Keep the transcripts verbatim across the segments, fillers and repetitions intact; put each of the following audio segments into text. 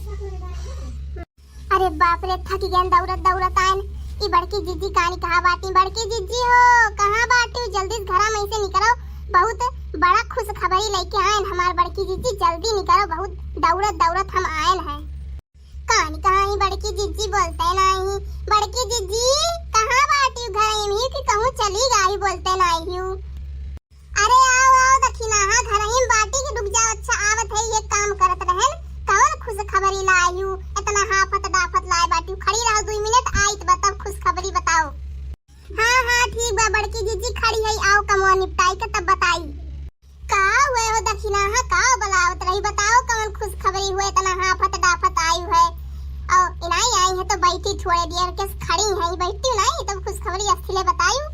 अरे बाप रे, थक गयन दौड़त दौड़त आयन। ई बड़की जिज्जी कानी कहाँ बाटी? बड़की जिज्जी हो, कहाँ बाटी? जल्दी से घरा में से निकरो, बहुत बड़ा खुशखबरी लेके आयन हमार बड़की जिज्जी, जल्दी निकरो, बहुत दौड़त दौड़त हम आयन हैं। कानी कहाँ ही बड़की जिज्जी, बोलते नाही। बड़की जिज्जी, कहाँ बाटी? घर में ही कि कहूँ चली गई, बोलते नाही हूँ। अरे आओ, आओ दखिनाहा, घरही में बाटी के, रुक जाओ। अच्छा आवत है, ये काम करत रहन, कौन खुशखबरी लायू? इतना हाफत डाफत लाए बाटी, खड़ी रहो दुई मिनट, आइत बा तब खुशखबरी बताओ। हाँ, हाँ, ठीक बा बड़की जिज्जी, खड़ी है, आओ कमवा निपटाई के तब बताई। का हुए हो दखिनाहा, का बुलावत रही, बताओ कौन खुशखबरी हुए, इतना हाफत डाफत आयू है? और इनाई आई है तो बैठी थोड़े देर के, खड़ी है, बैठी नहीं तो खुशखबरी अस्थिले बतायू।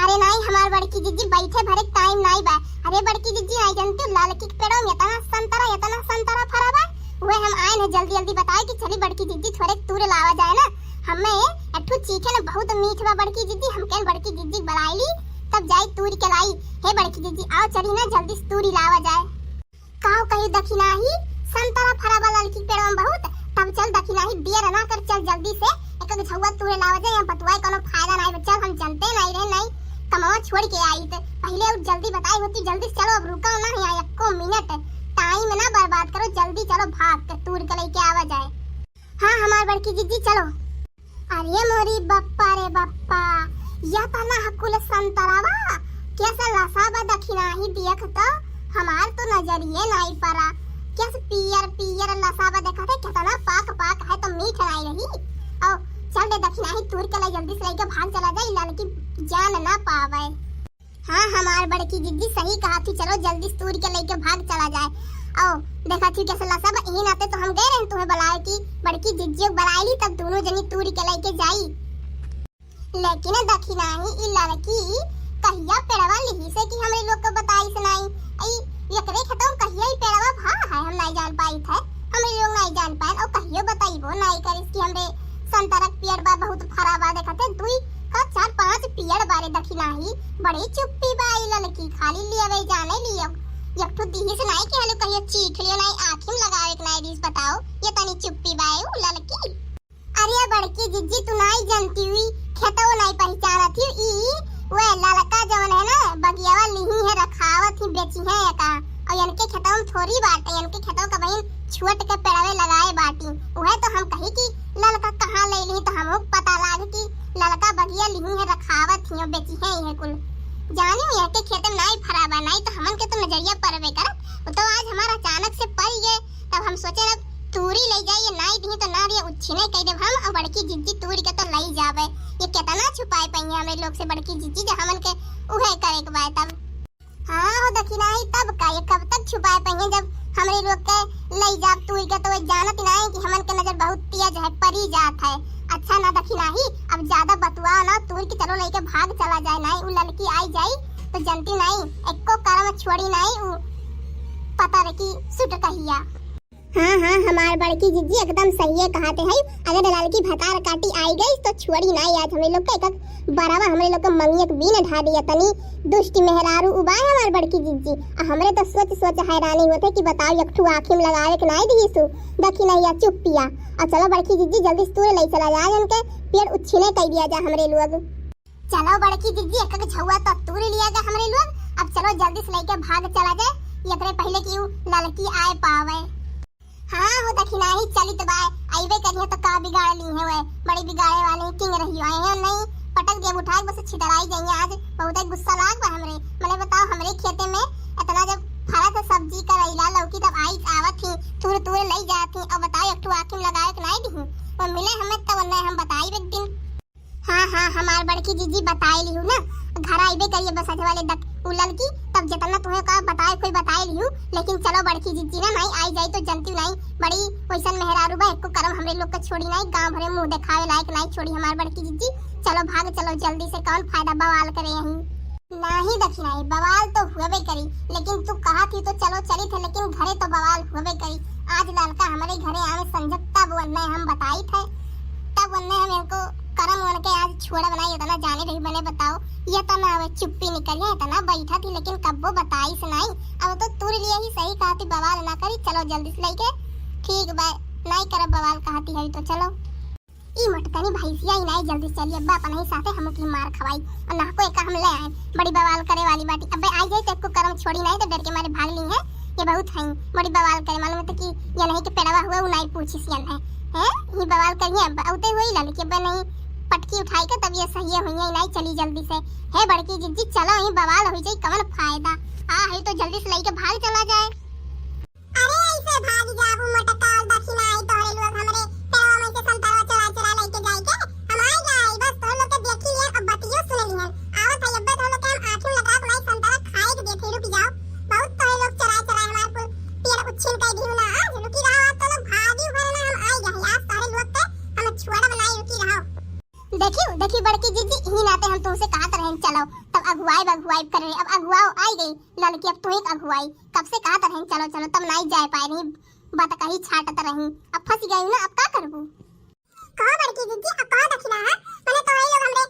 अरे नाई, हमार बड़की जिज्जी, बैठे भरे टाइम नाई बा। अरे बड़की जिज्जी, नाई जानती, ललकी के पेड़वा में इतना संतरा, इतना संतरा फरा बा। उहे हम आए न जल्दी जल्दी बताए कि चली बड़की जिज्जी, थोड़े तूर लावा जाए ना। हमें अठू चीखे न बहुत मीठ बा बड़की जिज्जी, हम कहन बड़की जिज्जी बुलाई ली, तब जाई तूर के लाई। हे बड़की जिज्जी, आओ चली ना, जल्दी से तूरी लावा जाए। काव कही दखिनाही, संतरा फरा बा ललकी पेड़वा में बहुत, तब चल दखिनाही, देर ना कर, चल जल्दी से एक एक झउआ तूरे लावा जाए, यहाँ बतुआए कोनो फायदा नाई बा, चल हम जनते नाई रहे, नाई कमवा छोड़ के आई त पहले और जल्दी बताई होती, जल्दी से चलो, अब रुको ना यहाँ एको मिनट, टाइम ना बर्बाद करो, जल्दी चलो भाग के तूर के लेके आवा जाए। हाँ हमार बड़की जिज्जी चलो। अरे मोरी बप्पा रे बप्पा, यह तना हकुल संतरावा, कैसे लसा बा दखिनाही देख तो, हमार तो नजरिए नाई परा, कैसे पियर पियर लसा बा देखा थे, कितना पाक पाक है तो मीठ नाई रही। और चल दे दखिनाही तूर के लाई जल्दी से लेके भाग चला जाए, ललकी जान ना पावे। हाँ, हमार बड़की जिज्जी सही कहा थी, चलो जल्दी से तूर के लेके भाग चला जाए। आओ, देखा थी कैसे लसा बा, यही नाते तो हम गए रहे तुम्हें बुलाए कि बड़की जिज्जी को बुलाए ली, तब दोनों जनी तूर के लेके जाई। लेकिन दखिनाही ई लड़की कहिया पेड़वा लिही से कि हमरे लोग को बताई से नाई। ई एकरे खेतों कहिया ई पेड़वा भा है, हम नाई जान पाई थे, हमरे लोग नाई जान पाए, और कहियो बताइबो नाई करिस कि हमरे संतरा के पेड़ बा, बहुत फरा बा, देखत है, दुई का चार पांच पेड़ बारे दखिनाही, बड़ी चुप्पी बा ई ललकी, खाली लियावे जाने लियो। एक ठो दिहिस नाई के हलो कहियो चीख लियो नाई, आँखी में लगावे के नाई दिस, बताओ, ये तनी चुप्पी बा ऊ ललकी। अरे बड़की जिज्जी, तू नाई जानती हुई, खेतवा नाई पहचानत ही, ई वे ललका जवन है ना, बगियावा लिही है, रखावत ही, बेची है एका। और इनके खेतवा में थोड़ी बाटे, इनके खेतवा का बहिन छोट के पेड़वे लगाए बाटी। उहे तो हम कही कि ललका कहाँ ले ली, तो हमहू के पता लाग कि ललका बगिया लिही है, रखावत ही, बेची है ये कुल। जानी हूँ, इनके खेत में नाई फरा बा, नाई तो हमन के तो नजरिया परबे करत। वो तो आज हमारा अचानक से पड़ गए, तब हम सोचे अब तूरी ले जाइए, नाई दिही तो ना दिए, उच्छिने कह देब हम, और बड़की जिज्जी तूरी के तो लई जाबे। ये कितना छुपाए पाइए हमरे लोग से बड़की जिज्जी, जो हमन के उहे करे के बाय तब। हाँ हो दखिनाही, तब का, ये कब तक छुपाए पाइए, जब हमरे लोग के लई जाब तूरी के, तो वो जानत नाई कि हमन के नजर बहुत तेज है, परी जात है। अच्छा ना दखिनाही, अब ज्यादा बतुआ ना, तूरी के चलो लेके भाग चला जाए, नाई उ ललकी आई जाई तो जनती नाई, एको करम छोड़ी नाई उ पता रखी सुट कहिया। हाँ, हाँ, हमार बड़की जिज्जी एकदम सहिए कहते है। अगर ललकी भतार काटी आई गई तो छोड़ी नाई आज हमरे लोग के एक एक बरवा हमरे लोग के मंगिया के बीन ढा दिया। तनी दुष्टी मेहरारू उबाय हमार बड़की जिज्जी। आ हमरे तो सोच सोच हैरानी होते कि बताओ एक ठू आँखी में लगावे के नाई दिहिसु। दखिनाही चुप्पिया। और चलो बड़की जिज्जी जल्दी से तूरे लई चला जाए, उनके पेड़ उच्छिने कई दिया जा हमरे लोग। चलो बड़की जिज्जी, एक एक झउआ तो तूर लिया गया हमरे लोग। अब चलो जल्दी से लेके भाग चला जाए, एकरे पहले कि उ ललकी आए पावे। हाँ हो दखिनाही, चली तो बाय, अइबे करिए तो का बिगाड़ ली है वे, बड़ी बिगाड़े वाली किंग रही है, है नहीं, पटक दिया उठा के बस छितराई जाइए। आज बहुत ही गुस्सा लाग बा हमरे, मने बताओ हमरे खेते में इतना जब फरत है सब्जी करैला लौकी तब आई आवत ही तूर तूर लई जात ही, अब बताओ एक ठो आँखी में लगावे के नाई दिही, वो मिले हमें तब नहीं हम बताई एक दिन। हाँ, हाँ, हमार बड़की जिज्जी बताए लिहू ना, घर आइबे करिए बस अजवाले तक उ ललकी, तब जितना तुम्हें का बताए कोई बताए लिहू, लेकिन चलो बड़की जिज्जी ना नाई आई जाई तो जनती नाई, बड़ी वैसन मेहरारू बा, एको करम हमरे लोग के छोड़ी नाई, गाँव भरे मुँह देखावे लायक नाई छोड़ी हमार बड़की जिज्जी। चलो भाग चलो जल्दी से, कौन फायदा बवाल करे यहीं। नाही दखिनाही, बवाल तो हुएबे करी, लेकिन तू कहा थी तो चलो चली थे, लेकिन घरे तो बवाल हुएबे करी। आज ललका हमरे घरे आवे संझक तब वन्ने हम बताई थे, तब वन्ने हम इनको करम वन के आज छोड़ा बनाई, इतना जाने रही बने बताओ, ये तो ना आवे चुप्पी निकल गया, इतना बैठा थी लेकिन कब्बो बताई से नाई। अब तो तूर लिए ही सही कहा थी, बवाल ना करी, चलो जल्दी से लेके। ठीक बा। नाई करब बवाल कहती है तो चलो। ई मोटकनी भैंसिया इनाई जल्दी से चली, अब्बे अपने ही साथे हमकी मार खवाई। और नाहको एका हम ले आए, बड़ी बवाल करे वाली बाटी। अब्बे आई जाई तो एको करम छोड़ी नाई तो डर के मारे भाग ली है। ये बहुत है बड़ी बवाल करे, मालूम है तो कि ये नहीं कि पेड़वा हुआ उ नाई पूछी सियन है। हैं? ही बवाल करिए अब, औते हुई ललकी अब्बे नहीं पटकी उठाई के तब ये सही हुई है, इनाई चली जल्दी से। हे बड़की जिज्जी चलो, ही बवाल हुई जाई, कवन फायदा? आ है तो जल्दी से लइके भाग चला जाए। अरे ऐसे भाग जाबू मोटका और दखिनाई तोहरे लोग हमरे पेड़वा में से संतरा चोरा चोरा लेके जाए के। हम आ जाए बस तोहरे लोग के देखी लिहन और बतियो सुन लिहन। आवत है अब्बे तोहरे लोग के हम आँखी में लगा के लाई संतरा खाए के देखे, रुक जाओ। बहुत तोहरे लोग चोरा चोरा हमार कुल पेड़ उच्छिन कर दिहु ना, आज रुकी रहो, आज तो लोग भागी भरे ना हम आ जाए। आज तोहरे लोग के हम छोड़ब नाई, रुकी रहो। देखियो, देखी बड़की जिज्जी, इही नाते हम तुमसे कहत रहन चलो, तब अगुवाई बगुवाई करे, अब अगुवाओ आई गई ललकी, अब तुही अगुवाई। कब से कहत रहन चलो चलो, तब नाई जाए पाए रही, बात कही छाटत रही, अब फंस गई ना, अब का करबू? कहो बड़की जिज्जी, अब कहो दखिना है, मने तोहरे लोग हमरे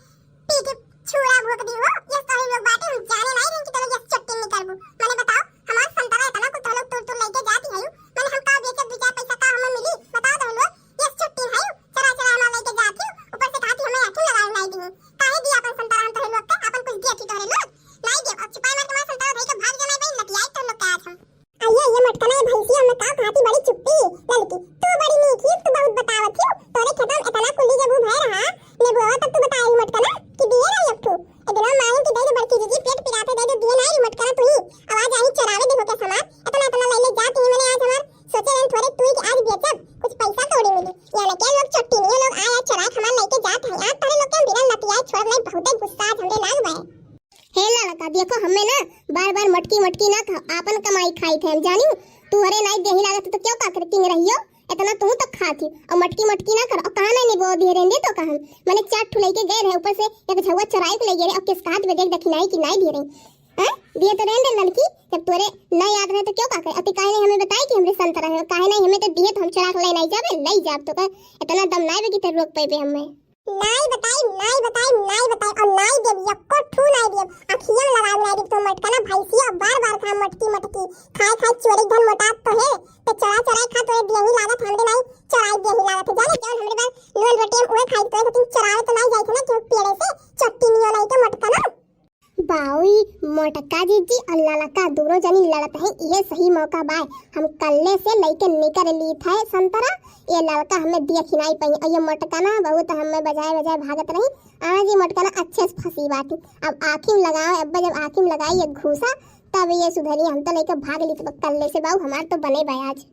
पीठी छुरा भोंक दी हो, यस तोहरे लोग बाटे, हम जाने नाई रहन कि तोहरे लोग यस चट्टी निकलबू। मने बताओ, हमार संतरा इतना कुछ तोहरे लोग तुर तुर लेके जाती है, मने हम का बेचब, दो चार पैसा का हमें मिली, बताओ तोहरे लोग। यस चट्टी है, चरा चरा हमार लेके जाती, ऊपर से कहती हमें आँखी लगा नाई दी। काहे दी अपन संतरा हम तोहरे लोग के, अपन कुछ दिया थी तोहरे लोग? नाई देब, अब छिपाई मार के हमार संतरा धई के भाग जाना बई, लतियाई तोहरे लोग के आज हम। आइए, ये मोटकना, ये भैंसी, हमें का कहती बड़ी चुप्पी। ललकी, तू बड़ी मीठी, तू बहुत बतावत ही। तोरे खेतवा में इतना कुली जब उ भय रहा, नेबुआ तब तू बताई मोटकना कि दिए रही एक ठू। ए दिनवा मांगी कि दे दे बड़की जिज्जी, पेट पिराते दे दे, दिए नाई रे मोटकना तू ही। अब आज आई चरावे देखो क्या हमार, इतना इतना ले ले जाती है मने आज हमार। सोचे रहन थोड़े तुई के आज बेचब, कुछ पैसा कौड़ी मिली। यहाँ लगे लोग चट्टी नहीं, लोग आए, आए चराए के हमार लेके जात है। आज तोहरे लोग के हम बिना लतियाए छोड़ब नहीं, बहुते गुस्सा आज हमरे लाग बा। हे ललका, देखो हमें ना बार बार मटकी मटकी ना कहो, आपन कमाई खाई थे हम जानी। तू हरे नाई देही लागत तो क्यों का करे किंग रहियो? इतना तू तो खाती और मटकी मटकी ना करो। और कहाँ नहीं निबो दिए रहने तो कहा हम, मने चार ठुलाई के गए रहे, ऊपर से एक झौवा चराई के ले गए रहे और किस हाथ में देख दखिनाई कि नाई दिए रही। हैं? दिए तो रहने ललकी, जब तोरे ना याद रहे तो क्यों का करे? अति काहे नहीं हमें बताई कि हमरे संतरा है, काहे नहीं हमें तो दिए तो हम चुरा के ले नहीं जाबे, ले जाब तो का इतना दम नाई बे कि तेरे रोक पाइबे हमें। नाई बताई, नाई बताई, नाई बताई, और नाई देब, यक्को ठू नाई देब, अखिया में लगाए नाई देब, तो मटकना भैंसिया बार बार खा मटकी मटकी, खाए खाए चोरी धन मोटात तो है, तो चोरा चोराई खा तोरे दियही लागत, हमरे नाई चोराई दियही लागत है, जाने जौन हमरे बार नून रोटी हम उहे खाई, तोरे खातिर चोरावे तो नाई जाई थे ना, क्यों पेड़े से चट्टी नियो नाई के मटकना। बाउई, मोटका जिज्जी और ललका दोनों जनी लड़त हैं, ये सही मौका बाय। हम कल्ले से लइके निकर ली थे संतरा, ये ललका हमें दिया खिनाई पई, और ये मोटका ना बहुत हमें बजाए बजाए भागत रही। आज ये मोटका ना अच्छे से फंसी बाटी। अब आँखी में लगाओ, अब जब आँखी में लगाई ये घूसा, तब ये सुधरी। हम तो लइके भाग ली थे कल्ले से बाऊ, हमार तो बने बयाज।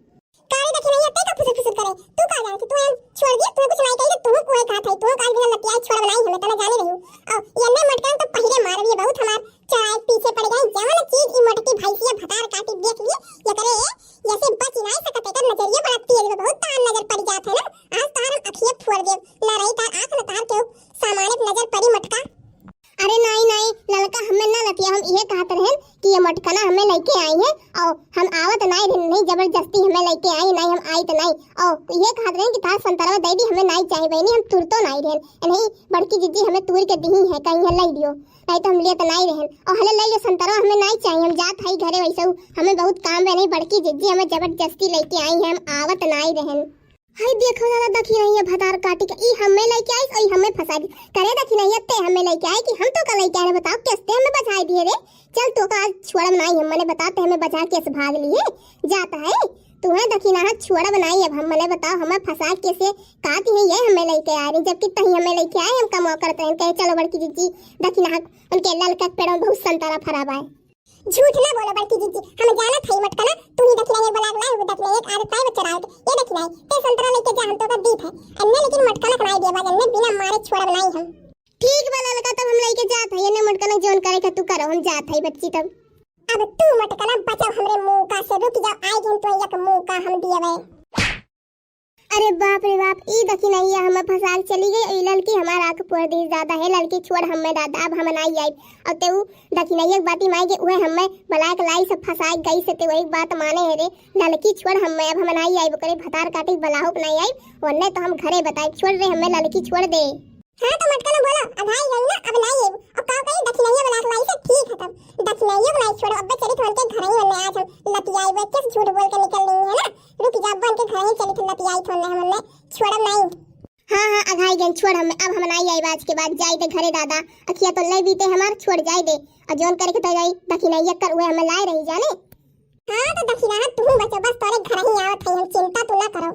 का रे दखिनैया, ते का फुसुर फुसुर करे? तू का जाने कि तू हम छोड़ दिया, तू कुछ नहीं कही, तू कुए खात है, तू काल बिना लतियाई छोड़ बनाई हमें, तना जाने रही। और ये अन्ने मटका तो पहिरे मार भी बहुत हमार चढ़ाई पीछे पड़ गई। जवन चीज ई मोटकी भैंसिया भतार काटी देख लिए, ये करे, ये से बच नहीं सकत, एकर नजरिया बड़ा तेज बा, बहुत तार नजर पड़ जात है ना। आज तार हम अखिए फोड़ देब, ना रही तार आँख, ना तार केहू सामाने पे नजर पड़ी मोटका। अरे नाई, नाई, ललका हमें ना लतिया, हम इहे कहत रहन कि ये मोटकना हमें लइके आई है और हम आवत नाई रहन, नहीं जबरदस्ती हमें लइके आई, नाई हम आइत नाई। और इहे कहत रहन कि तार संतरवा दे दी, हमें नाई चाही बहनी, हम तुरतो नाई रहन। नहीं, बड़की जिज्जी हमें तूर के दिही है, कहीं है लई दियो, नहीं तो हम लेत नाई रहन। और हले लई लो संतरवा, हमें नाई चाही, हम जात हई घरे वैसे, हमें बहुत काम बा, नहीं बड़की जिज्जी हमें जबरदस्ती लइके आई है, हम आवत नाई रहन। हाय देखो दादा, दखिनैया भतार काटी के, ई हमें लइके आइस, ई हमें फंसा दी। करे दखिनैया, ते हमें लइके आए कि हम तो का लइके आए रे, बताओ, किस ते हमें बजाए दिए रे? चल, तो का आज छोड़ब नाई हम, मने बताते हमें बजा के भाग लिए। जाता है, तू है दखिनहा, छोड़ब नाई अब हम, मने बताओ, हमें फंसा के से काती है, ये हमें लइके आए रे, जबकि तही हमें लइके आए, हम कमाओ करते हैं, कहे, "चलो बड़की जिज्जी, दखिनहा, उनके ललका पेड़ों बहुत संतरा फरा बाए।" झूठ ना बोलो बड़की जिज्जी, हम जानत हई मटकना, तू ही दखिनैया बोला के लाए हो, दखिनैया के आदत पाए बच्चा राउत। ये दखिनैया, ते संतरा लेके जा, हम तो का दीत है। अन्ने लेकिन मटकना खनाई देबा, अन्ने बिना मारे छोड़ब नाई हम। ठीक बा ललका, तब हम लइके जात हई, अन्ने मटकना जोन करे के तू करो, हम जात हई बच्ची तब। अब तू मटकना बचाओ हमरे मुंह का से, रुक जाओ, आए दिन तो एक मुंह का हम दिए। अरे बाप रे बाप, ई दखिनैया हमें फंसा के चली गई। ई ललकी हमार आँख फोड़ दी दादा, हे ललकी छोड़ हमें दादा, अब हम नाई आइब। और ते ऊ दखिनैया के बाती माई के उहे हमें बलाय के लाई से फंसा के गई से ते वही बात माने है रे। ललकी छोड़ हमें, अब हम नाई आइब, ओकरे भतार काटे के बलाहो के नाई आइब, वरने तो हम घरे बताइब। छोड़ रे हमें ललकी, छोड़ दे। हाँ तो मटकना बोलो, अधाई गई ना, अब नाई आइब। और का कही दखिनैया बला के लाई से ठीक है तब। दखिनैया को नाई छोड़ो, अब चली तो उनके घर ही वरने आज हम लतियाई, वे किस झूठ बोल के निकल रही है ना। रुक जा, बन के घर ही चली थी, पियाई थोन ले हमन ले, छोड़ब नाई। हाँ, हाँ, अघाई गन, छोड़ हम, अब हम नाई आइब आज के बाद, जाई दे घरे दादा, अखिया तो ले बीते हमार, छोड़ जाई दे, और जौन करे के तो जाई, दखिनैया कर, उहे हम लाए रही जाने। हाँ, तो दखिनहा तू बचो, बस तोरे घर ही आवत है, हम चिंता तू ना करो।